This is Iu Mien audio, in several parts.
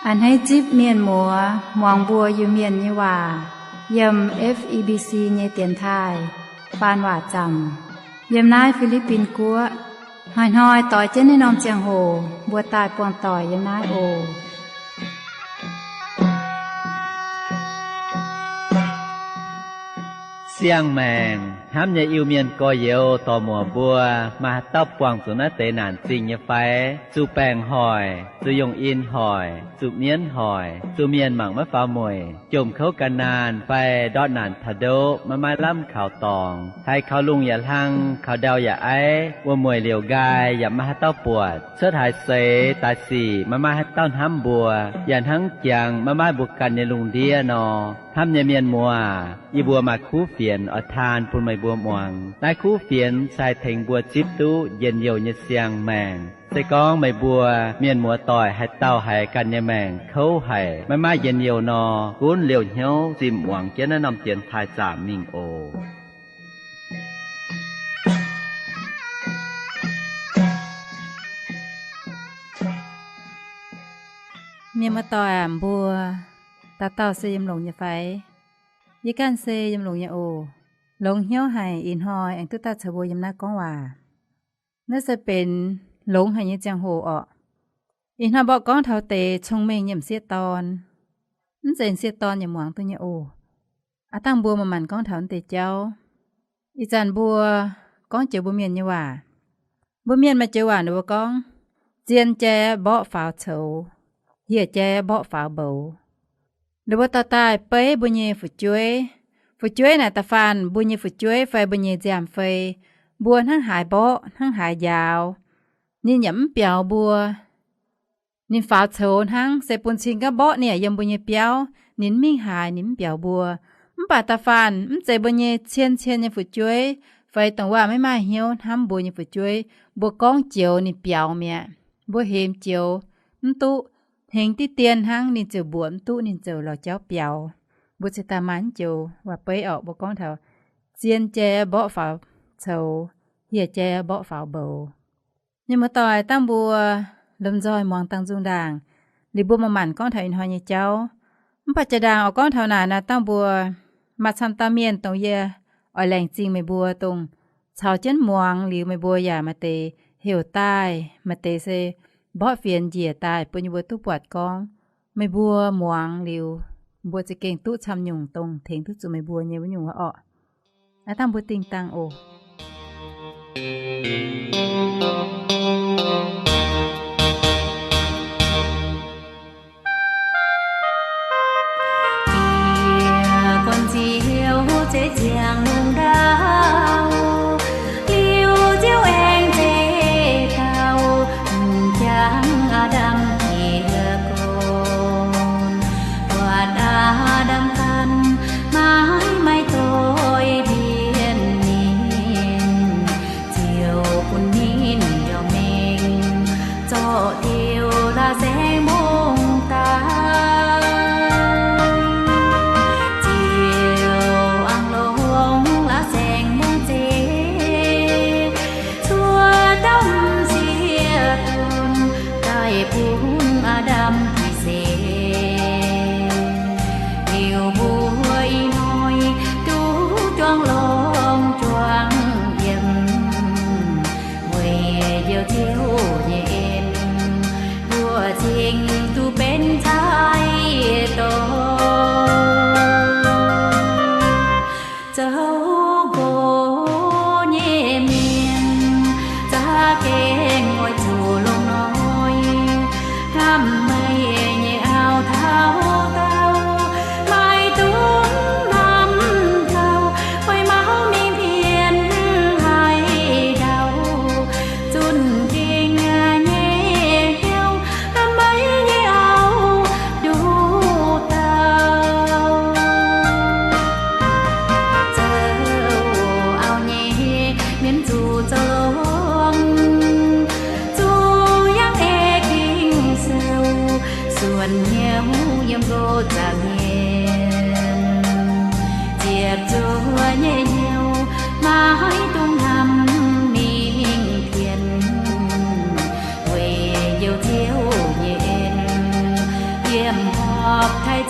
A'hneiv zipv mienh muoz muangx mbuo Iu-Mienh nyei waac yiem F E B C nyei dienx taaih faan waac zaamc yiem naaiv Fi^li^bin Guoqv. Hnoi-hnoi doix jienv naaiv norm ziangh hoc mbuo daaih buangh doic yiem naaiv oc. Siang-maengc hnamv nyei Iu-Mienh gorx-youz dorc-muoc mbuo, maaih haaix dauh buangh zuqc naaiv deix naanc zingh nyei fai? Zuqc baengc hoic, zuqc yungh in hoic, zuqc mienv hoic, zuqc mienh mangc maiv faaux mueic, jomc kouv gan naanh fai ndortv naanc taux ndoqv maiv maaih lamh kaux dorngx, haiz kaux lungh yaac hlang, kaux ndau yaac aiv, wuom-mueic liouc nqaai yaac maiv maaih haaix dauh buatc, cuotv haaix seix daaih sic maiv maaih haaix dauh hnamv mbuo, yaac hnangv jangx maiv maaih mbuo ganh nyei lungh ndiev nor. Hnamv nyei mienh muoz, yie mbuo maaih kuv fienx oix taan bun meih mbuo muangx. Naaiv kuv fienx se haih tengx mbuo zipv duqv njien-youh nyei siang-maengc. Se gorngv meih mbuo mienh muoz-doic haaix dauh haiz ganh nyei maengc kouv haic, maiv maaih njien-youh nor, gunv liouh hnyouv zimh muangx jienv naaiv norm dienx taaih zaamc mingh oc. Mienh muoz-doic aac, mbuo dauh dauh se yiem longx nyei fai? Yie ganh se yiem longx nyei oc. Longx hnyouv haic ih hnoi aengx duqv daaih caux mbuo yiem naaiv gorngv waac. Naaiv se benx longx haic nyei ziangh hoc orqc. Ih hnoi mborqv gorngv taux deix cong-mengh nyei m'sieqv dorn. Mv zeiz m'sieqv dorn yaac muangx duqv nyei oc. Aav dangh mbuo manc-manc gorngv taux naaiv deix jauv. Ih zanc mbuo gorngv joux mbuo mienh nyei waac. Mbuo mienh maaih joux waac ninh mbuo gorngv, zien jai mborqv faaux coux, hieh jai mborqv faaux mboux. Ninh mbuo dorh daaih beiv mbuo nyei fu'jueiv. Fu'jueiv naaic da'faanh mbuo nyei fu'jueiv fai mbuo nyei nziaamv-fei, mbuo hnangv haaix mborqv hnangv haaix njaaux, ninh yaac mv biaux mbuo. Ninh faaux coux hnangv, se bun cing gaax mborqv ninh yaac yiem mbuo nyei biauv, ninh mv mingh haaix, ninh mv biaux mbuo. Mv baac da'faanh mv zeiz mbuo nyei cien-cien nyei fu'jueiv, fai dongh wuov maiv maaih hnyouv hnamv mbuo nyei fu'jueiv, mbuo gorngv joux ninh biaux mi'aqv. Mbuo hemx joux mv duqv, hengx diqv dien hnangv ninh ziouc mbuoqc mv duqv, ninh ziouc lorz jauv biaux. Mbuo cingx daaih maaih joux waac-beiv orqc, mbuo gorngv taux, zien jai mborqv faaux coux, hieh jai mborqv faaux mboux. Mienh muoz-doic, dangh mbuo lomh nzoih muangx dangh nzung ndaangc, liuz mbuo manc-manc gorngv taux ih hnoi nyei jauv. Mv baac jaa-ndaangc oix gorngv taux naaic naaic, dangh mbuo maaih camv dauh mienh dongh yie oix laengz zingh meih mbuo dongh caux jienv muangx liuz meih mbuo yaac maaih deix heuc daaih, maaih deix se mborqv fienx njiec daaih bun yie mbuo duqv buatc gorngv. Meih mbuo muangx liuz, mbuo za'gengh duqv camv nyungc dongh tengx duqv zuqc meih mbuo nyei wuov nyungc wuov orqc. Aav dangh mbuo dingh dangh oc. Ziec guanh nziouv zeiv ziangh lungh ndau, liuz nziouv aengx zeiv gauh, m'jangc Aa^ndam jiez gorn. Buatc Aa^ndam ganh maiv maaih doix mbienv ninh, ziouc bun ninh njormh mengh zorqv diuh la'saengx mbungv daaih. Ziouc aengx longc la'saengx mbungv zeiv cuotv domh sieqv dunh daaih bun Aa^ndam daaih seix. Liuz mbuo ih hnoi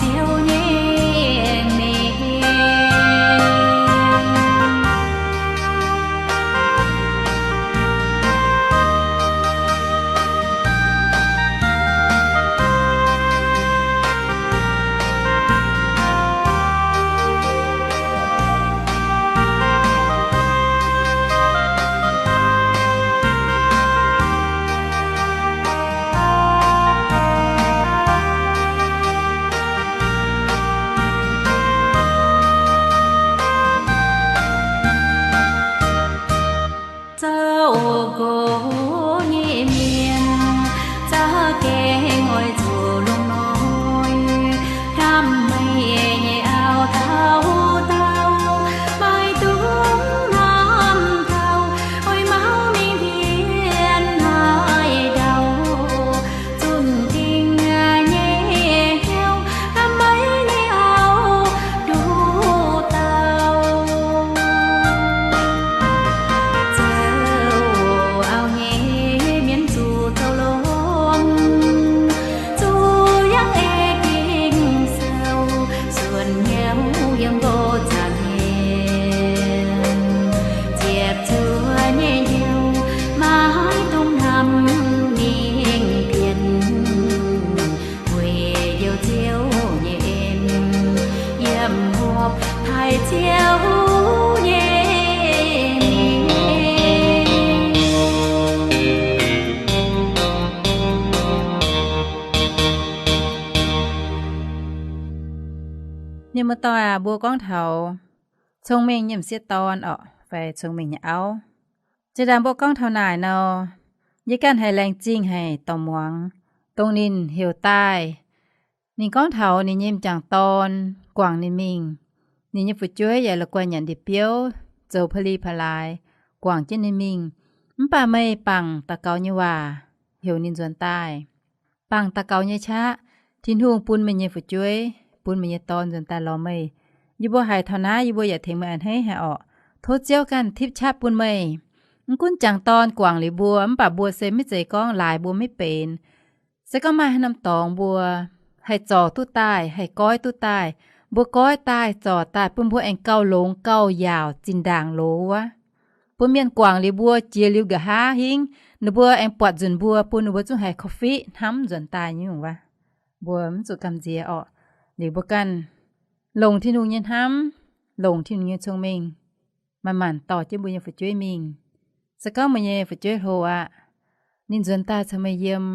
Ziouv nyei mienh. Zauv gox nyei mienh, za'gengh oix zuqc longc noi, hnamv meih nyei auv taux daauh, maiv dungx hnamv taux, oix mauv mingh mbienv haaix ndau. Zunh dingh nyei hnyouv, hnamv meih nyei auv nduqc dauh. Zoux auv nyei mienh zuqc zoux longx, zuqc yangh ei ging-sou, suonc hnyouv yiem nqox zaangc nyienh, ziepc zuoqv nyei hnyouv maiv dungx hnamv mingh mbienv. Weic njoux Ziouv nyei en, yiem hopv taux Ziouv nyei mienh. Mienh muoz-doic aac, mbuo gorngv taux cong-mengh nyei m'sieqv dorn orqc, fai cong-mengh nyei auv. Zinh ndaangc mbuo gorngv taux naaic nor, yie ganh haiz laengz zingh haic dorh muangx, dongh ninh heuc daaih, ninh gorngv taux ninh nyei m'jangc dorn guangc ninh mingh. Ninh nyei fu'jueiv yaac la'guaih nyanc ndie-biouv, zoux pa'li pa'laaix, guangc jienv ninh mingh. Mv baac meih bangc daux gaux nyei waac heuc ninh nzuonx daaih. Bangc daux gaux nyei qaqv, Tin-Hungh bun meih nyei fu'jueiv, bun meih nyei dorn nzuonx daaih lorz meih. Yie mbuo haiz taux naaiv, yie mbuo yaac tengx meih a'hneiv haic orqc. Tov Ziouv ganh tipv qaqv bun meih. Mv gunv m'jangc dorn guangc liuz mbuo, mv baac mbuo se maiv zeiz gorngv laaix mbuo maiv benx. Se gorngv maaih haaix norm dorngx mbuo haih zorc duqv daaih, haih goiv duqv daaih, mbuo goiv daaih, zorc daaih, bun mbuo aengx gauh longx gauh yaauc zinh ndaangc loz wuov. Bun mienh guangc liuz mbuo jiex liuz nqa'haav hingv, ninh mbuo aengx buatc nzunc mbuo, bun ninh mbuo zungv haiz korv-fiqv hnamv nzuonx daaih nyungc wuov. Mbuo mv zuqc gamh nziex orqc. Liuz mbuo ganh longc Tin-Hungh nyei hnamv, longc Tin-Hungh nyei cong-mengh, manc-manc dorh jienv mbuo nyei fu'jueiv mingh. Se gorngv meih nyei fu'jueiv hlo aqv, ninh nzuonx daaih caux meih yiem,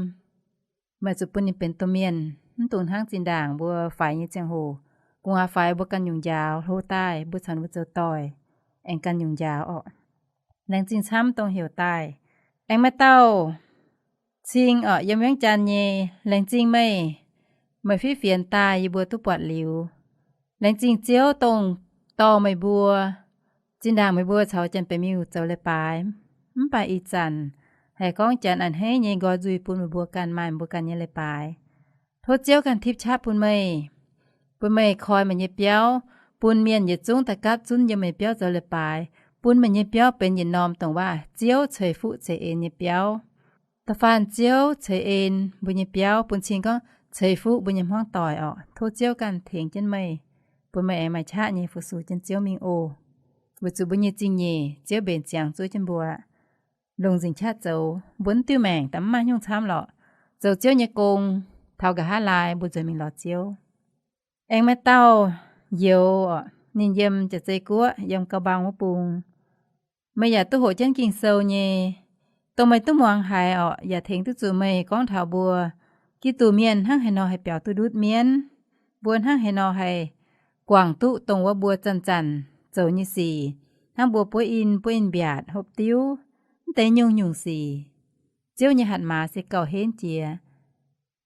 meih zuqc bun ninh benx domh mienh, mv dungx hnangv zinh ndaangc mbuo faix nyei ziangh hoc. Gu'nguaaz faix mbuo ganh nyungc njaaux, hlo daaih mbuo caux ninh mbuo zoux doic, aengx ganh nyungc njaaux orqc. Laengz zingh camv dongh heuc daaih. Aengx maaih dauh cing orqc, yiem Wiev Jaan nyei, laengz zingh meih, meih fiev fienx daaih yie mbuo duqv buatc liuz. Laengz zingh Ziouv dongh dorh meih mbuo. Zinh ndaangc meih mbuo caux Janx-Beic Miuh zoux leiz-baaix, mv baac ih zanc haih gorngv Janx a'hneiv nyei nqoi nzuih bun meih mbuo ganh maaih mbuo ganh nyei leiz-baaix. Tov Ziouv ganh tipv qaqv bun meih, bun meih koi meih nyei biauv, bun mienh yietc zungv daaih gapv zunv yiem meih biauv zoux leiz-baaix, bun meih nyei biauv benx yietc norm dongh waac Ziouv ceix fuqv ceix en nyei biauv. Da'faanh Ziouv ceix en mbuo nyei biauv, bun cing gorngv ceix fuqv mbuo nyei hmuangv doic orqc. Tov Ziouv ganh tengx jienv meih, bun meih aengx maaih qaqv nyei fu-sux jienv Ziouv mingh oc. Weic zuqc mbuo nyei zingh nyeic Ziouv mbenc ziangx zuov jienv mbuo. Longc nzengc qaqv zoux, mbuo mv diuh maengc daaih mv maaih haaix nyungc camv lorqc. Zoux Ziouv nyei gong, taux nqa'haav laai mbuo nzuonx mingh lorz Ziouv. Aengx maaih dauh youz orqc, ninh yiem Jaav-Zei Guoqv, yiem Gau Bang wuov bung. Meih yaac duqv hoqc jienv Ging-Sou nyei, dongh meih duqv muangx haiz orqc, yaac tengx duqv zuqc meih gorngv taux mbuo Giduc mienh hnangv haaix nor haih biaux duqv ndutv mienv, mbuo hnangv haaix nor haih guangc duqv dongh wuov mbuo zanc-zanc zoux nyei sic, hnangv mbuo buov in, buov in-mbiaatc, hopv diuv, mv deix nyungc-nyungc sic. Ziouv nyei hatc maaz se gauh henv jiex.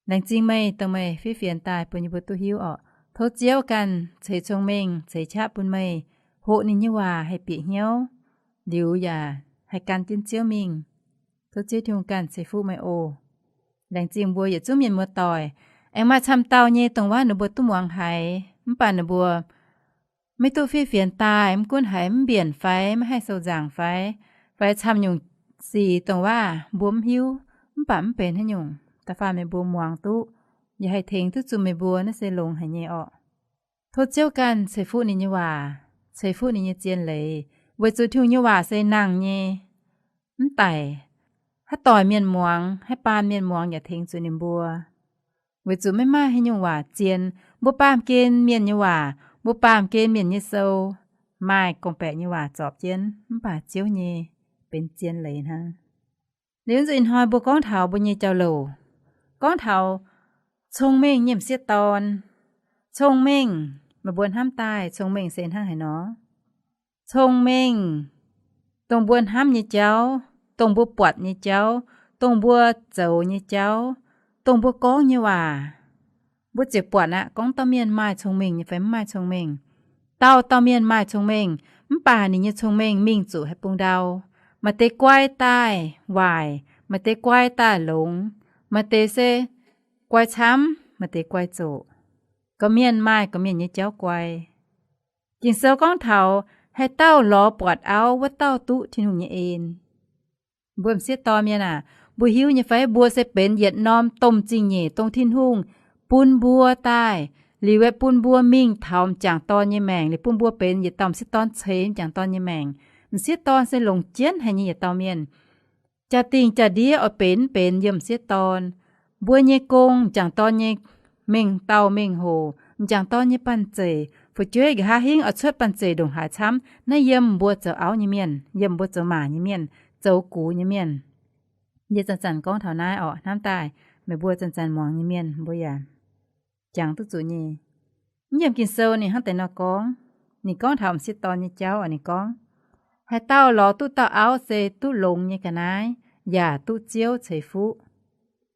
Laengz zingh meih dongh meih fiev fienx daaih bun yie mbuo duqv hiuv orqc. Tov Ziouv ganh ceix cong-mengh ceix qaqv bun meih, hoqc ninh nyei waac haih bieqc hnyouv, liuz yaac haih gan jienv Ziouv mingh. Tov Ziouv Tin-Hungh ganh ceix fuqv meih oc. Laengz zingh mbuo yietc zungv mienh muoz-doic. Aengx maaih camv dauh nyei dongh waac ninh mbuo duqv muangx haiz, mv baac ninh mbuo maiv duqv fiev fienx daaih, mv gunv haiz mv mbienc fai maiv haih sou nzaangc fai, fai camv nyungc sic dongh waac mbuo mv hiuv, mv baac mv benx haaix nyungc, da'faanh meih mbuo muangx duqv, yaac haih tengx duqv zuqc meih mbuo. Naaiv se longx haic nyei orqc. Tov Ziouv ganh ceix fuqv ninh nyei waac, ceix fuqv ninh nyei zien leiz, weic zuqc Tin-Hungh nyei waac se nangh nyei, mv daic, haaix doic mienh muangx, haaix baan mienh muangx yaac tengx zuqc ninh mbuo. Weic zuqc maiv maaih haaix nyungc waac zien. Mbuo baamh gen mienh nyei waac, mbuo baamh gen mienh nyei sou, maaih gorngv-baeqc nyei waac zorpc jienv, mv baac Ziouv nyei benx zien leiz hnangv. Liuz nzunc ih hnoi mbuo gorngv taux mbuo nyei jauv-louc, gorngv taux cong-mengh nyei m'sieqv dorn. Cong-mengh, meih mbuo hnamv daaih cong-mengh se hnangv haaix nor? Cong-mengh, dongh mbuo hnamv nyei jauv, dongh mbuo buatc nyei jauv, dongh mbuo zoux nyei jauv, dongh mbuo gorngv nyei waac, mbuo ziouc buatc aqv, gorngv dauh mienh maaih cong-mengh nyei fai mv maaih cong-mengh. Dauh dauh mienh maaih cong-mengh, mv baac ninh nyei cong-mengh mingh zuqc haaix bung ndau. Maaih deix guai daaih waaic, maaih deix guai daaih longx, maaih deix se guai camv, maaih deix guai zoqc. Gorqv-mienh maaih gorqv-mienh nyei jauv guai. Ging-Sou gorngv taux, haaix dauh lorz buatc auv, wuov dauh duqv Tin-Hungh nyei en. Mbuo m'sieqv dorn mienh aah, mbuo hiuv nyei fai mbuo se benx yietc norm domh zingh nyeic dongh Tin-Hungh bun mbuo daaih, liuz aeqv, bun mbuo mingh taux m'jangc dorn nyei maengc, liuz bun mbuo benx yietc dauh m'sieqv dorn ceix m'jangc dorn nyei maengc. M'sieqv dorn se longc jienv haic nyei yietc dauh mienh. Jaa-dingh jaa-ndiev oix benx mv benx yiem m'sieqv dorn. Mbuo nyei gong, m'jangc dorn nyei mengh dauh mengh hoc, m'jangc dorn nyei banh zeic, fu'jueiv nqa'haav hingv oix cuotv banh zeic ndongc haaix camv, naaiv yiem mbuo zoux auv nyei mienh, yiem mbuo zoux maac nyei mienh, zoux gux nyei mienh. Yie zanc-zanc gorngv taux naaiv orqc, hnamv daaih meih mbuo zanc-zanc muangx nyei mienh mbuo yaac jangx duqv zuqc nyei. Mv yiem Ging-Sou ninh hnangv deix nor gorngv, ninh gorngv taux m'sieqv dorn nyei jauv oc, ninh gorngv, haaix dauh lorz duqv dauh auv se duqv longx nyei ga'naaiv, yaac duqv Ziouv ceix fuqv.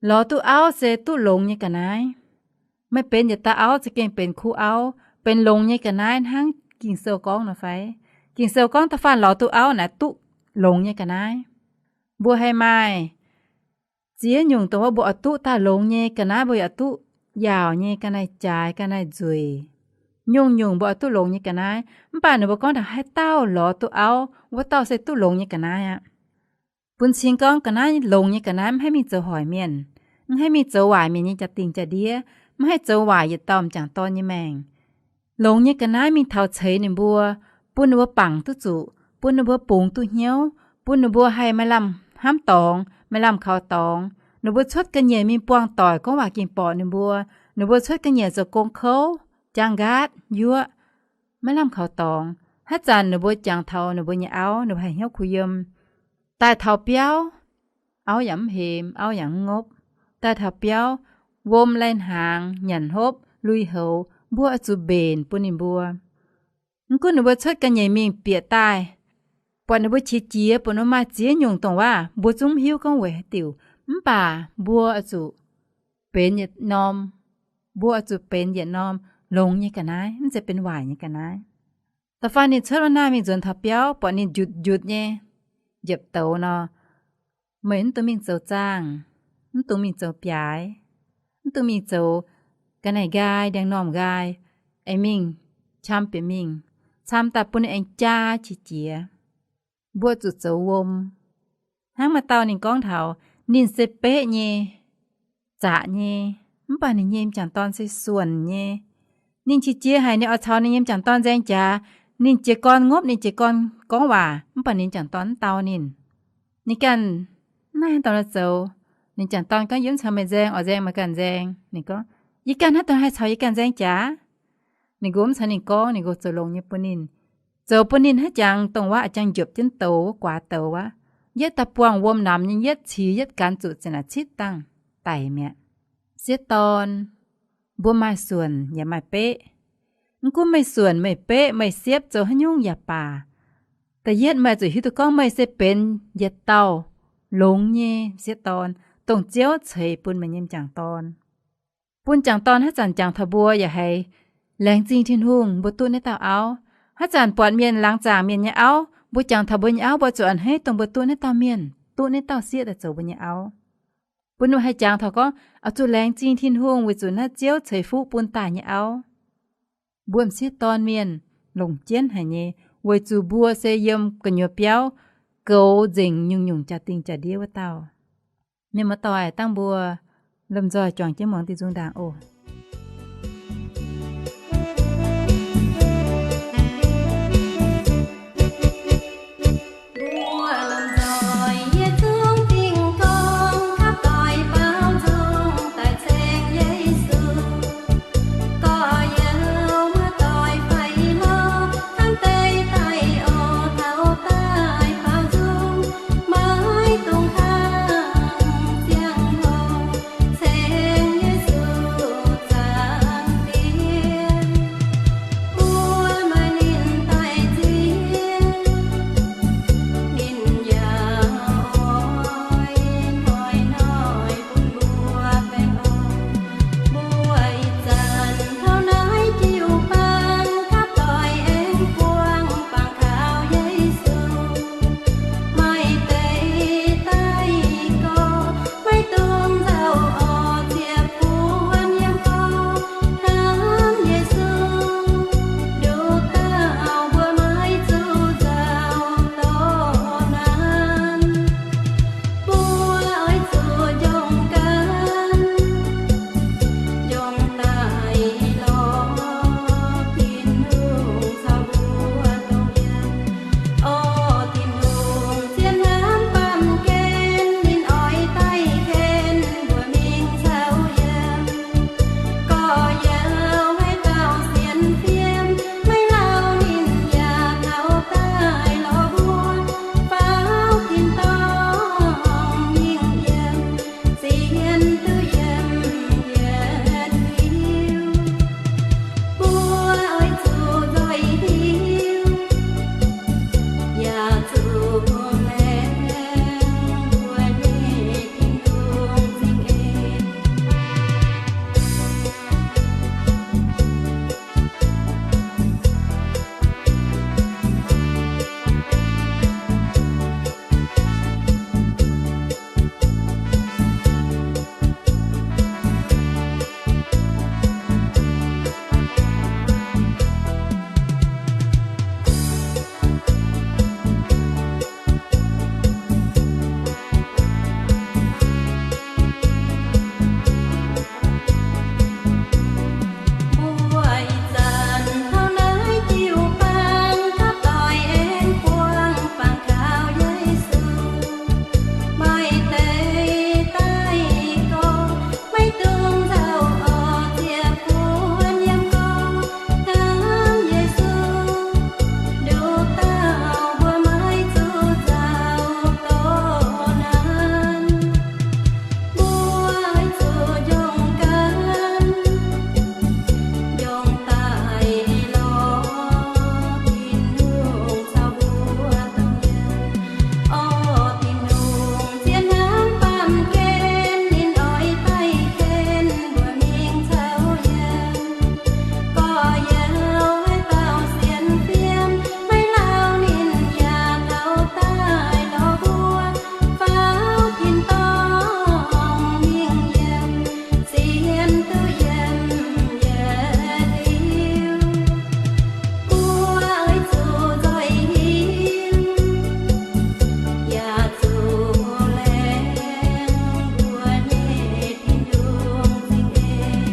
Lorz duqv auv se duqv longx nyei ga'naaiv. Meih benx yietc dauh auv za'gengh benx kuv auv, benx longx nyei ga'naaiv hnangv Ging-Sou gorngv nor fai? Ging-Sou gorngv da'faanh lorz duqv auv naaic duqv longx nyei ga'naaiv. Mbuo haih maaih ziex nyungc dongh wuov mbuo oix duqv daaih longx nyei ga'naaiv, mbuo yaac duqv yaauc nyei ga'naaiv jaaix, ga'naaiv nzueic. Nyungc-nyungc mbuo oix duqv longx nyei ga'naaiv, mv baac ninh mbuo gorngv taux haaix dauh lorz duqv auv, wuov dauh se duqv longx nyei ga'naaiv aqv. Bun cing gorngv ga'naaiv longx nyei ga'naaiv mv haih mingh zoux hoic mienh, mv haih mingh zoux waaic mienh nyei jaa-dingh jaa-ndiev, mv haih zoux waaic yietc dauh m'jangc dorn nyei maengc. Longx nyei ga'naaiv mingh taux ceix ninh mbuo, bun ninh mbuo bangc duqv zuqc, bun ninh mbuo bungx duqv hnyouv, bun ninh mbuo haih maaih lamh hnamv dorngx, maaih lamh kaux dorngx. Ninh mbuo cuotv ga'nyiec mingh buangh doic gorngv waac ging-borqc ninh mbuo. Ninh mbuo cuotv ga'nyiec zoux gong kouv, jaang nqaatv, yuoqv, maiv lamh kaux dorngx. Haaix zanc ninh mbuo jangx taux ninh mbuo nyei auv, ninh mbuo haih hnyouv kuh yiem. Daaih taux biauv, auv yaac mv hemx, auv yaac mv ngopv. Daaih taux biauv, wuom lai hnaangx, nyanc hopv, lui-houx, mbuo oix zuqc mbenc bun ninh mbuo. Mv gunv ninh mbuo cuotv ga'nyiec mingh bieqc daaih, buatc ninh mbuo qiex jiez, buatc ninh mbuo maaih ziex nyungc dongh waac mbuo zungv mv hiuv gorngv weic haaix diuc, mv baac mbuo oix zuqc benx yietc norm, mbuo oix zuqc benx yietc norm longx nyei ga'naaiv, mv zeiz benx waaic nyei ga'naaiv. Da'faanh ninh cuotv wuov naaiv mingh nzuonx taux biauv, buatc ninh njutc njutc nyei, njiepc douz nor, meih mv dungx mingh zoux zaangh, mv dungx mingh zoux biaaix, mv dungx mingh zoux ga'naaiv nqaai, ndiangx-normh nqaai, aengx mingh qam bieqc mingh, camv daaih bun ninh aengx jaa qiex jiez. Mbuo zuqc zoux wuom. Hnangv maaih dauh ninh gorngv taux, ninh se beqv nyei, zaqc nyei, mv baac ninh nyei m'jangc dorn se suonc nyei. Ninh qiex jiez haic, ninh oix caux ninh nyei m'jangc dorn nzaeng jaax. Ninh jiez gorn ngopv, ninh jiez gorn gorngv waac, mv baac ninh m'jangc dorn mv dau ninh. Ninh ganh mv naaiv haaix dauh nor zoux. Ninh m'jangc dorn gorngv, yie mv caux meih nzaeng oc, nzaeng meih ganh nzaeng. Ninh gorngv, yie ganh hnangv dongh haih caux yie ganh nzaeng jaax. Ninh nqox mv caux ninh gorngv, ninh nqox zoux longx nyei bun ninh. Zoux bun ninh hnangv jangx dongh waac jangx njopc jienv douz wuov guaax douz aqv. Yietv daaih buangh wuom namx nyei, yietv qiux, yietv gan zuqc ziepc naaic citv dangh daic mi'aqv. Sieqv dorn, mbuo maaih suonc yaac maaih beqv. Mv gunv meih suonc, meih beqv, meih siepv, zoux haaix nyungc yaac baac, da'yietv meih zuqc hiuv duqv gorngv meih se benx yietc dauh longx nyei sieqv dorn, dongh Ziouv ceix bun meih nyei m'jangc dorn. Bun m'jangc dorn haaix zanc jangx taux mbuo yaac haiz laengz zingh Tin-Hungh mbuo duqv naaiv dauh auv. Haaix zanc buatc mienh laangz zaangc mienh nyei auv, mbuo jangx taux mbuo nyei auv, mbuo zuqc a'hneiv dongh mbuo duqv naaiv dauh mienh, duqv naaiv dauh sieqv daaih zoux mbuo nyei auv. Bun mbuo haih jangx taux gorngv oix zuqc laengz zingh Tin-Hungh weic zuqc naaiv Ziouv ceix fuqv bun daaih nyei auv. Mbuo m'sieqv dorn mienh longc jienv haic nyei, weic zuqc mbuo se yiem gu'nyuoz biauv goux nzengc nyungc-nyungc jaa-dingh jaa-ndiev wuov dauh. Mienh muoz-doic, dangh mbuo Lomh nzoih juangc jienv muangx diuh nzung ndaangc oc. Mbuo lomh nzoih yie zungv dingh gorngv, kapv doic baaux nzung daaih ceng Yesu. Gorx-youz muoz-doic faix lorz, hnamv deix daaih oc, taux daaih baaux nzung, maiv dungx hnangv ziangh hoc ceng Yesu Zaangc Diex. Mbuo maaih ninh daaih nziex, ninh yaac oix hnoi-hnoi bun mbuo baengh orn. Mbuo ih zanc taux naaiv jiu-baang, kapv doic aengx buangh bangc kaux Yesu. Maaih deix daaih gorx, maiv dungx nzauh orqc, ziec buonc yiem gorx hnamv Yesu. Nduqc dauh mbuo maiv zuqc nzauh dorh naanc. Mbuo oix zuqc njongc ganh, njongc daaih lorz Tin-Hungh caux mbuo dongh yiem. Orqc, Tin-Hungh zien hnamv baamh gen, ninh oix daaih ken mbuo mingh caux yiem. Gorx-youz haaix dauh sienx fiem, maiv lauh ninh yaac taux daaih lorz mbuo, faaux tin-dorngh mingh yiem, zien duqv yiem yietc liuz. Mbuo oix zuqc nzoih hiuv, yaac zuqc laengz mbuo nyei Tin-Hungh zingh en. Mbuo ih zanc taux naaiv jiu-baang, kapv doic aengx buangh bangc kaux Yesu. Maaih deix daaih gorx, maiv dungx nzauh orqc, ziec buonc yiem gorx hnamv Yesu. Nduqc dauh mbuo maiv zuqc nzauh dorh naanc. Mbuo oix zuqc njongc ganh, njongc daaih lorz Tin-Hungh caux mbuo dongh yiem. Orqc, Tin-Hungh zien hnamv baamh gen, ninh oix daaih ken mbuo mingh caux yiem. Gorx-youz haaix dauh sienx fiem, maiv lauh ninh yaac taux daaih lorz mbuo, faaux tin-dorngh mingh yiem, zien duqv yiem yietc liuz. Mbuo oix zuqc nzoih hiuv, yaac zuqc laengz mbuo nyei Tin-Hungh zingh en.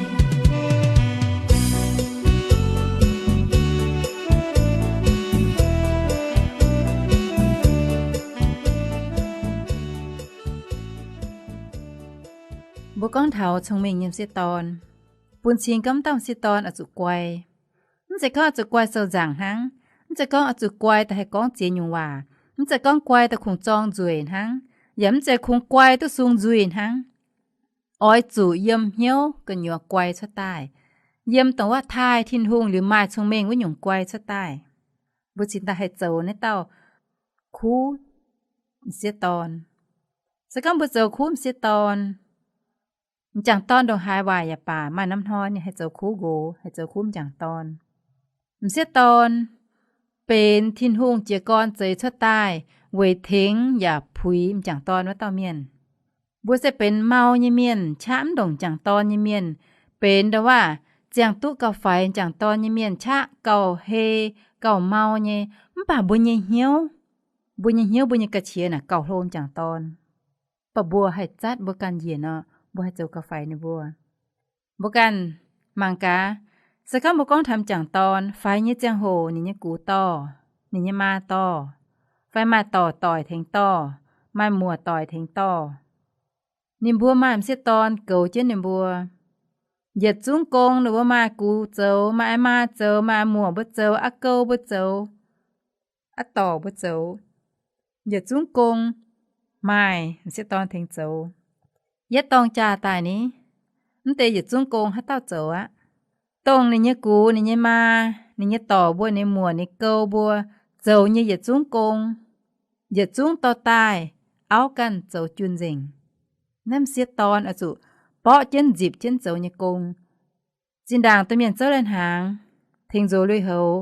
Mbuo gorngv taux cong-mengh nyei m'sieqv dorn, bun cing gorngv dauh m'sieqv dorn oix zuqc guai. Mv zeiz gorngv oix zuqc guai sou nzaangc hnangv. Mv zeiz gorngv oix zuqc guai daaih haih gorngv ziex nyungc waac. Mv zeiz gorngv guai daaih kungx zorng nzueic hnangv. Yaac mv zeiz kungx guai duqv sung nzuih hnangv. Oix zuqc yiem hnyouv gu'nyuoz guai cuotv daaih, yiem dongh wuov taaih Tin-Hungh liuz maaih cong-mengh wuov nyungc guai cuotv daaih. Mbuo cingx daaih haih zoux naaiv dauh kuv m'sieqv dorn. Se gorngv mbuo zoux kuv m'sieqv dorn, m'jangc dorn ndongc haaix waaic yaac baac, maaih norm hnoi ninh haih zoux kuv nqox, haih zoux kuv m'jangc dorn. M'sieqv dorn benx Tin-Hungh jiez gorn zeix cuotv daaih weic tengx yaac puix m'jangc dorn wuov dauh mienh. Mbuo se benx mau nyei mienh, qaqv mv ndongc m'jangc dorn nyei mienh, benx ndongc waac ziangh duqv gauh faix m'jangc dorn nyei mienh, qaqv gauh hei, gauh mau nyei. Mv baac mbuo nyei hnyouv, mbuo nyei hnyouv, mbuo nyei ga'qiex naaic gauh hlo m'jangc dorn. Baac mbuo haih zatv mbuo ganh njiec nor, Mbuo haih zoux gauh faix ninh mbuo. Mbuo ganh mangc gaax, se gorngv mbuo gorngv taux m'jangc dorn, faix nyei ziangh hoc ninh nyei gux dorh, ninh nyei maa dorh, fai maaih dorc doic tengx dorh, maaih muoc doic tengx dorh, ninh mbuo maaih m'sieqv dorn goux jienv ninh mbuo. Yietc zungv gong ninh mbuo maaih gux zoux, maaih aa maa zoux, maaih aa muoc mbuo zoux, aa gouv mbuo zoux, aa dorc mbuo zoux, yietc zungv gong maaih m'sieqv dorn tengx zoux. Yietv dorng jaa daaih ni, mv deix yietc zungv gong haaix dauh zoux aqv. Dongh ninh nyei gux, ninh nyei maa, ninh nyei dorc mbuo, ninh muoc, ninh gouv mbuo zoux nyei yietc zungv gong, yietc zungv dorh daaih auv ganh zoux jun nzengc. Naaiv m'sieqv dorn oix zuqc borqv jienv nzipc jienv zoux nyei gong. Zinh ndaangc domh mienh zouv lai hnaangx, tengx nzox lui-houx,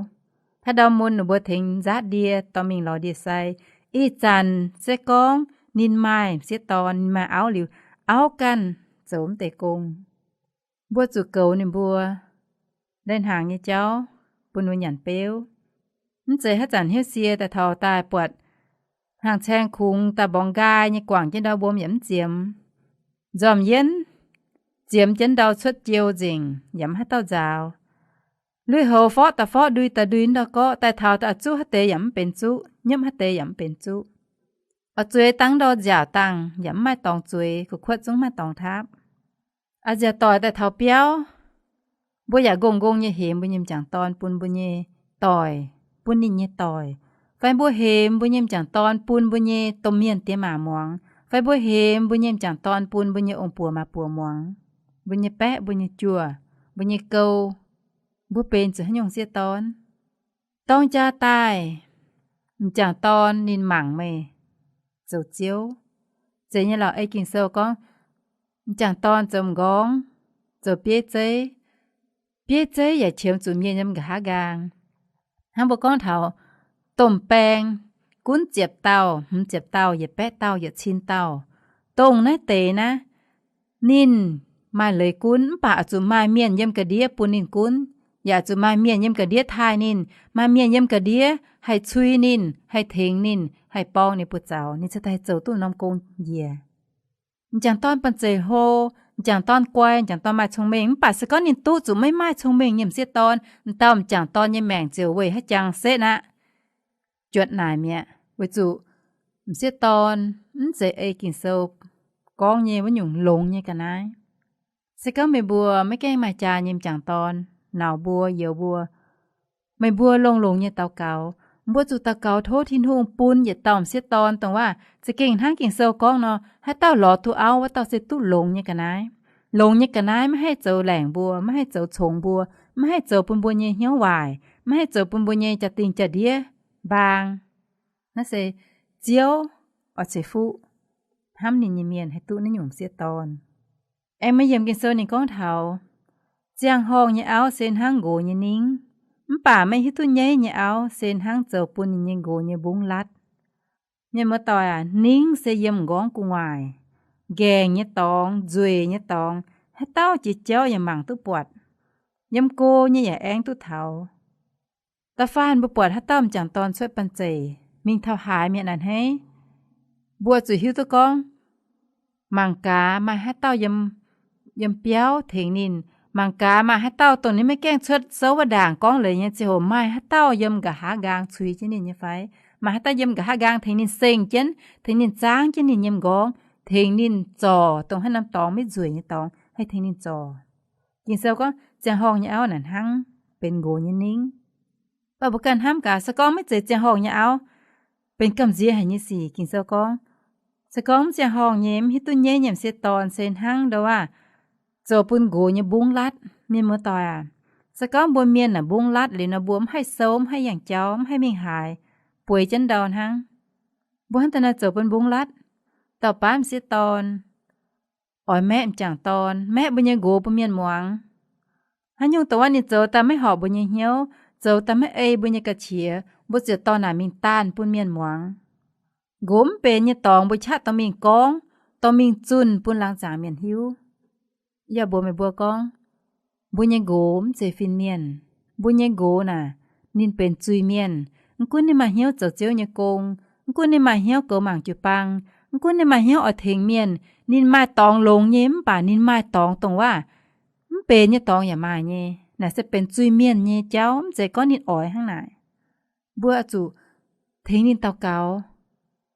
haaix ndau mun ninh mbuo tengx nzaatv ndie dorh mingh lorz ndie-sai. Ih zanc se gorngv ninh maaih m'sieqv dorn, ninh maaih auv liuz, auv ganh zoux mv deix gong. Mbuo zuqc goux ninh mbuo lai hnaangx nyei jauv bun ninh mbuo nyanc beuv. Mv zeiz haaix zanc hnyouv sie daaih taux daaih buatc hnaangx-caeng kungx daaih mborngx nqaai nyei guangc jienv ndau mbom yaac mv ziemx. Nzormc yienv ziemx jienv ndau cuotv jiou nzengc yaac mv haaix dauh nzaaux. Lui-houx forqv daaih forqv, ndui daaih ndui ndau gorqv, daaih taux daaih zuqv haaix deix yaac mv benx zuqv, nyiemv haaix deix yaac mv benx zuqv. Oix zueiz dangh ndau nziaauc dangh yaac mv maaih dorngx zueiz, kuv kuotv zungv maaih dorngx taapv. A'nziaauc doic daaih taux biauv, mbuo yaac nqongh nqongh nyei hemx mbuo nyei m'jangc dorn bun mbuo nyei doic, bun ninh nyei doic. Fai mbuo hemx mbuo nyei m'jangc dorn bun mbuo nyei domh mienh diex maac muangx. Fai mbuo hemx mbuo nyei m'jangc dorn bun mbuo nyei ong-buoc maa-buoc muangx, mbuo nyei baeqv, mbuo nyei juoh, mbuo nyei gouv. Mbuo benx zuqc haaix nyungc sieqv dorn? Dorng jaa daaih, m'jangc dorn ninh mangc meih zoux ziouv. Zeiz nyei lorqc, ei Ging-Sou gorngv, m'jangc dorn zoux m'nqorngv, zoux bieiv zeiv. Bieiv zeiv yaac qiemx zuqc mienh yiem nqa'haav nqaang. Hnangv mbuo gorngv taux domh baeng, gunv ziepc dauh, hmz ziepc dauh, yietc baeqv dauh, yietc cin dauh, dongh naaiv deix naaiv, ninh maaih leiz gunv, mv baac oix zuqc maaih mienh yiem ga'ndiev bun ninh gunv, yaac oix zuqc maaih mienh yiem ga'ndiev taaih ninh, maaih mienh yiem ga'ndiev haih cui ninh, haih tengx ninh, haih borng ninh buoz-zaux, ninh cingx daaih zoux duqv norm gong njiec. M'jangc dorn banh zeic hlo, m'jangc dorn guai, m'jangc dorn maaih cong-mengh, mv baac se gorngv ninh duqv zuqc maiv maaih cong-mengh nyei m'sieqv dorn, m'dauh m'jangc dorn nyei maengc ziouc weic haaix jangx setv aqv, juotc naaic mi'aqv. Weic zuqc m'sieqv dorn mv zeiz ei Ging-Sou gorngv nyei wuov nyungc longx nyei ga'naaiv. Se gorngv meih mbuo maiv gaengh maaih jaa nyei m'jangc dorn, nauz mbuo, youz mbuo, meih mbuo longx-longx nyei daux gaux. Mbuo zuqc daux gaux tov Tin-Hungh bun yietc dauh m'sieqv dorn, dongh waac za'gengh hnangv Ging-Sou gorngv nor, haaix dauh lorz duqv auv, wuov dauh se duqv longx nyei ga'naaiv. Longx nyei ga'naaiv maiv haih zoux laengc mbuo, maiv haih zoux congx mbuo, maiv haih zoux bun mbuo nyei hnyouv waaic, maiv haih zoux bun mbuo nyei jaa-dingh jaa-ndiev mbaang. Naaiv se Ziouv oix ceix fuqv hnamv ninh nyei mienh haih duqv naaiv nyungc m'sieqv dorn. Aengx maaih yiemc Ging-Sou ninh gorngv taux, ziangh horngh nyei auv se hnangv nqox nyei ningv, mv baac maiv hiuv duqv nyaiv nyei auv se hnangv zoux bun ninh nyei nqox nyei mbungv latv. Mienh muoz-doic aac, ningv se yiem m'nqorngv gu'nguaaic. Nqaengc nyei dorngx, nzueic nyei dorngx, haaix dauh jiex jauv yaac mangc duqv buatc. Yiem go nyei yaac aengx duqv taux. Da'faanh mbuo buatc haaix dauh m'jangc dorn cuotv banh zeic mingh taux haaix mi'aqv naaic hneiv, mbuo zuqc hiuv duqv gorngv, mangc gaax maaih haaix dauh yiem, yiem biauv tengx ninh. Mangc gaax maaih haaix dauh dongh ninh maiv gaengh cuotv souv wuov ndaangc gorngv leiz nyei ziangh hoc maaih haaix dauh yiem nqa'haav nqaang cui jienv ninh nyei fai? Maaih haaix dauh yiem nqa'haav nqaang tengx ninh seng jienv, tengx ninh zaangv jienv ninh nyei m'nqorngv, tengx ninh zorc dongh haaix norm dorngx maiv nzueic nyei dorngx haih tengx ninh zorc. Ging-Sou gorngv ziangh horngh nyei auv naaic hnangv benx nqox nyei ningv. Mv baac mbuo ganh hnamv gaax, se gorngv maiv zeiz ziangh horngh nyei auv, benx gamh nziex haic nyei sic. Ging-Sou gorngv, se gorngv mv ziangh horngh nyei, mv hiuv duqv nyaiv nyei m'sieqv dorn se hnangv ndo aav, zoux bun nqox nyei mbungv latv. Mienh muoz-doic aac, se gorngv mbuo mienh naaic mbungv latv liuz nor, mbuo mv haih sou, mv haih yangh jauv, mv haih mingh haaix, bueix jienv ndau hnangv. Mbuo hnangv da'naaiv zoux bun mbungv latv. Dauh baav m'sieqv dorn oix maeqv m'jangc dorn, maeqv mbuo nyei nqox bun mienh muangx. Haaix nyungc dongh wuov ninh zoux daaih maiv horpc mbuo nyei hnyouv, zoux daaih maiv ei mbuo nyei ga'qiex, mbuo ziouc dorh naaic mingh daanh bun mienh muangx. Nqox mv benx nyei dorngx mbuo qaqv dorh mingh gorngv, dorh mingh zunh bun laangz zaangc mienh hiuv. Yie mbuox meih mbuo gorngv, mbuo nyei nqox mv zeiz fin-mienh. Mbuo nyei nqox naaic, ninh benx zuiz-mienh. Mv gunv ninh maaih hnyouv zoux Ziouv nyei gong, mv gunv ninh maaih hnyouv goux mangc jiu-baang, Mv gunv ninh maaih hnyouv oix tengx mienh, ninh maaih dorngx longx nyei, mv baac ninh maaih dorngx dongh waac mv benx nyei dorngx yaac maaih nyei. Naaic se benx zuiz-mienh nyei jauv, mv zeiz gorngv ninh oix hnangv naaic. Mbuo oix zuqc tengx ninh daux gaux.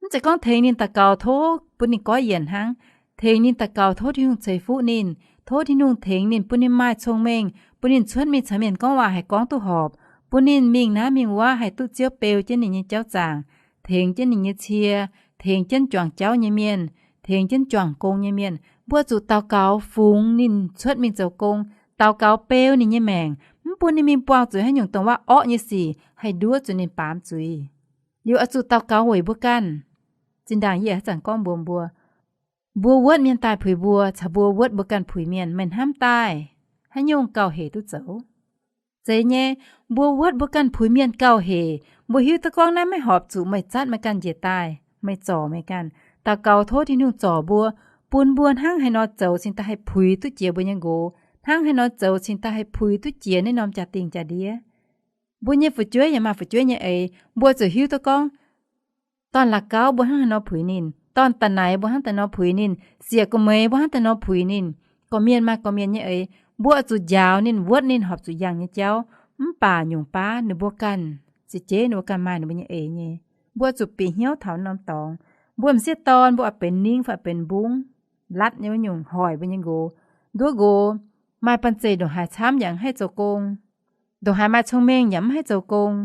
Mv zeiz gorngv tengx ninh daux gaux tov bun ninh goiv yienc hnangv. Tengx ninh daux gaux tov Tin-Hungh ceix fuqv ninh, tov Tin-Hungh tengx ninh, bun ninh maaih cong-mengh, bun ninh cuotv mingh caux mienh gorngv waac haih gorngv duqv horpc, bun ninh mingh naaiv mingh wuov haih duqv Ziouv beu jienv ninh nyei jauv zaangc, tengx jienv ninh nyei cie, tengx jienv juangc jauv nyei mienh, tengx jienv juangc gong nyei mienh. Mbuo zuqc daux gaux fungx ninh cuotv mingh zoux gong, daux gaux beu ninh nyei maengc, mv bun ninh mingh buangh zuqc haaix nyungc dongh waac orqv nyei sic haih nduov zuqc ninh baamz zuiz. Liuz oix zuqc daux gaux weic mbuo ganh. Zinh ndaangc yie haaix zanc gorngv mbuox mbuo, mbuo wuotv mienh daaih puix mbuo caux mbuo wuotv mbuo ganh puix mienh, meih hnamv daaih haaix nyungc gauh hec duqv zoux? Zeiz nyei, mbuo wuotv mbuo ganh puix mienh gauh hec. Mbuo hiuv duqv gorngv naaiv maiv horpc zuqc meih zatv meih ganh njiec daaih, meih zorc meih ganh. Daux gaux tov Tin-Hungh zorc mbuo, bun mbuo hnangv haaix nor zoux cingx daaih haih puix duqv jiex mbuo nyei nqox, hnangv haaix nor zoux cingx daaih haih puix duqv jiex naaiv norm jaa-dingh jaa-ndiev. Mbuo nyei fu'jueiv yaac maaih fu'jueiv nyei eix, mbuo zuqc hiuv duqv gorngv, dorn-la'gauv mbuo hnangv haaix nor puix ninh, dorn-da'naix mbuo hnangv daaih nor puix ninh, sieqv gu'meix mbuo hnangv daaih nor puix ninh. Gorqv-mienh maaih gorqv-mienh nyei eix, mbuo oix zuqc njaaux ninh, wuotv ninh horpc zuqc yangh nyei jauv. Mv baac nyungc baav ninh mbuo ganh, ziex jeiv ninh mbuo ganh maaih ninh mbuo nyei eix nyei. Mbuo zuqc bieqc hnyouv taux norm dorngx. Mbuo m'sieqv dorn mbuo oix benx ningv fai oix benx mbungv, latv nyei wuov nyungc hoic mbuo nyei nqox. Nduov nqox maaih banh zeic ndongc haaix camv yaac mv haih zoux gong, ndongc haaix maaih cong-mengh yaac mv haih zoux gong.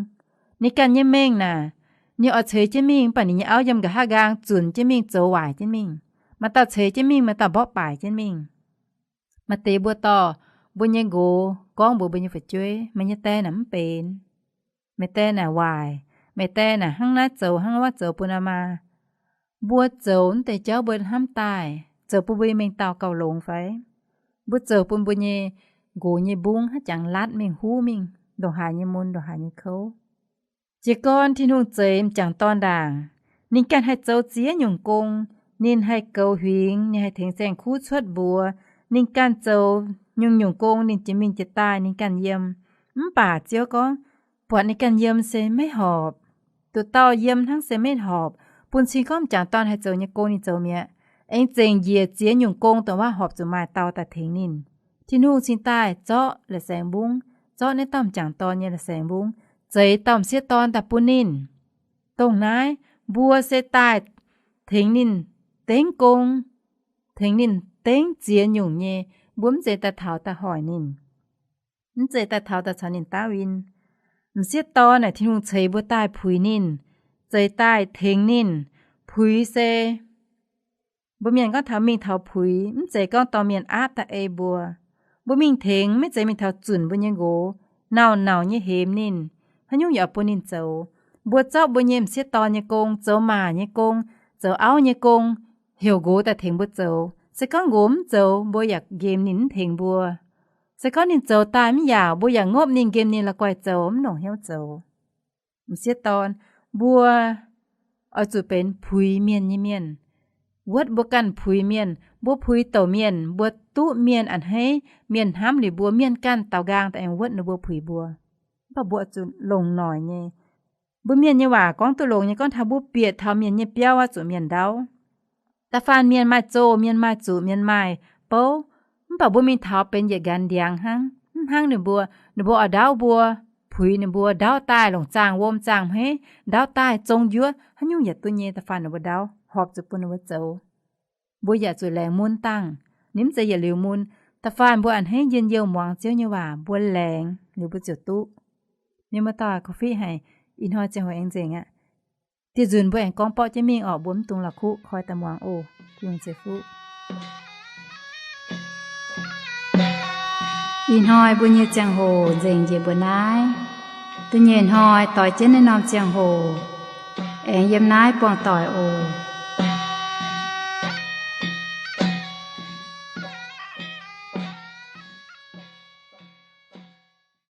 Ninh ganh nyei mengh naaic, ninh oix ceix jienv mingh, mv baac ninh nyei auv yiem nqa'haav nqaang zunc jienv mingh, zoux waaic jienv mingh. Maaih dauh ceix jienv mingh, maaih dauh mborqv baaic jienv mingh. Maaih deix mbuo dorh mbuo nyei nqox gorngv mbuox mbuo nyei fu'jueiv, meih nyei die naaic mv benx. Meih die naaic waaic. Meih die naaic hnangv naaiv zoux, hnangv wuov zoux bun aa maa. Mbuo zoux naaiv deix jauv mbuo hnamv daaih zoux bun mbuo nyei mengh dauh gauh longx fai? Mbuo zoux bun mbuo nyei nqox nyei mbungv haaix jangx latv mingh, huv mingh, ndongc haaix nyei mun, ndongc haaix nyei kouv. Jiez gorn Tin-Hungh zeix m'jangc dorn ndaangc, ninh ganh haih zoux ziex nyungc gong. Ninh haih goux huingx, ninh haih tengx saeng-kuv cuotv mbuox, ninh ganh zoux nyungc-nyungc gong, ninh jiex mingh jiex daaih ninh ganh yiem. Mv baac Ziouv gorngv, buatc ninh ganh yiem se maiv horpc. Nduqc dauh yiem hnangv se maiv horpc. Bun cing gorngv m'jangc dorn haih zoux nyei gong ninh zoux mi'aqv. Aengx zengc njiec ziex nyungc gong dongh waac horpc zuqc maaih dauh daaih tengx ninh. Tin-Hungh cingx daaih zorqv la'saengx mbungv, zorqv naaiv dauh m'jangc dorn nyei la'saengx mbungv, zeix dauh m'sieqv dorn daaih bun ninh. Dongh naaiv mbuo se daaih tengx ninh dengv gong, tengx ninh dengv ziex nyungc nyei. Mbuo mv zeiz daaih taux daaih hoic ninh, mv zeiz daaih taux daaih caux ninh daav win. M'sieqv dorn naaic Tin-Hungh ceix mbuo daaih puix ninh, zeix daaih tengx ninh. Puix se mbuo mienh gorngv taux mingh taux puix, mv zeiz gorngv dorh mienh aapv daaih ei mbuo. Mbuo mingh tengx maiv zeiz mingh taux zunc mbuo nyei nqox, nauc-nauc nyei hemx ninh, haaix nyungc yaac bun ninh zoux. Mbuo zorqv mbuo nyei m'sieqv dorn nyei gong, zoux maac nyei gong, zoux auv nyei gong, heuc nqox daaih tengx mbuo zoux. Se gorngv nqox mv zoux, mbuo yaac nqemh ninh mv tengx mbuo. Se gorngv ninh zoux daaih mv yaauc, mbuo yaac ngopv ninh, nqemh ninh la'guaih zoux, mv longc hnyouv zoux. M'sieqv dorn, mbuo oix zuqc benx puix mienh nyei mienh. Wuotv mbuo ganh puix mienh. Mbuo puix douc mienh, mbuo duqv mienh a'hneiv, mienh hnamv liuz mbuo, mienh ganh daaux nqaang daaih aengx wuotv ninh mbuo puix mbuo. Mv baac mbuo oix zuqc longc noic nyei. Mbuo mienh nyei waac gorngv duqv longx nyei, gorngv taux mbuo bieqc taux mienh nyei biauv aqv, zuqc mienh ndaauv. Da'faanh mienh maaih zoh, mienh maaih zuqc, mienh maaih bouv, mv baac mbuo mingh taux benx yietc nqanx ndiangx hnangv. Mv hnangv ninh mbuo, ninh mbuo oix ndaauv mbuo, puix ninh mbuo, ndaauv daaih longc zaangh wuom zaangh hmeiv, ndaauv daaih zong njuov, haaix nyungc yaac duqv nyei. Da'faanh ninh mbuo ndaauv horpc zuqc bun ninh mbuo zoux. Mbuo yaac zuqc laengz mun dangh, ninh mv zeiz yietc liuz mun. Da'faanh mbuo a'hneiv njien-youh muangx Ziouv nyei waac, mbuo laengz liuz mbuo ziouc duqv. Mienh muoz-doic, korv-fiqv haic, ih hnoi ziangh hoc aengx nzengc aqv. Dieh nzunc mbuo aengx gorngv borqv jienv mingh orqc, mbuo mv dungx la'kuqv koi daaih muangx oc. Tin-Hungh ceix fuqv. Ih hnoi mbuo nyei ziangh hoc nzengc njiec mbuo naaiv. Da'nyeic hnoi doix jienv naaiv norm ziangh hoc aengx yiem naaiv buangh doic oc.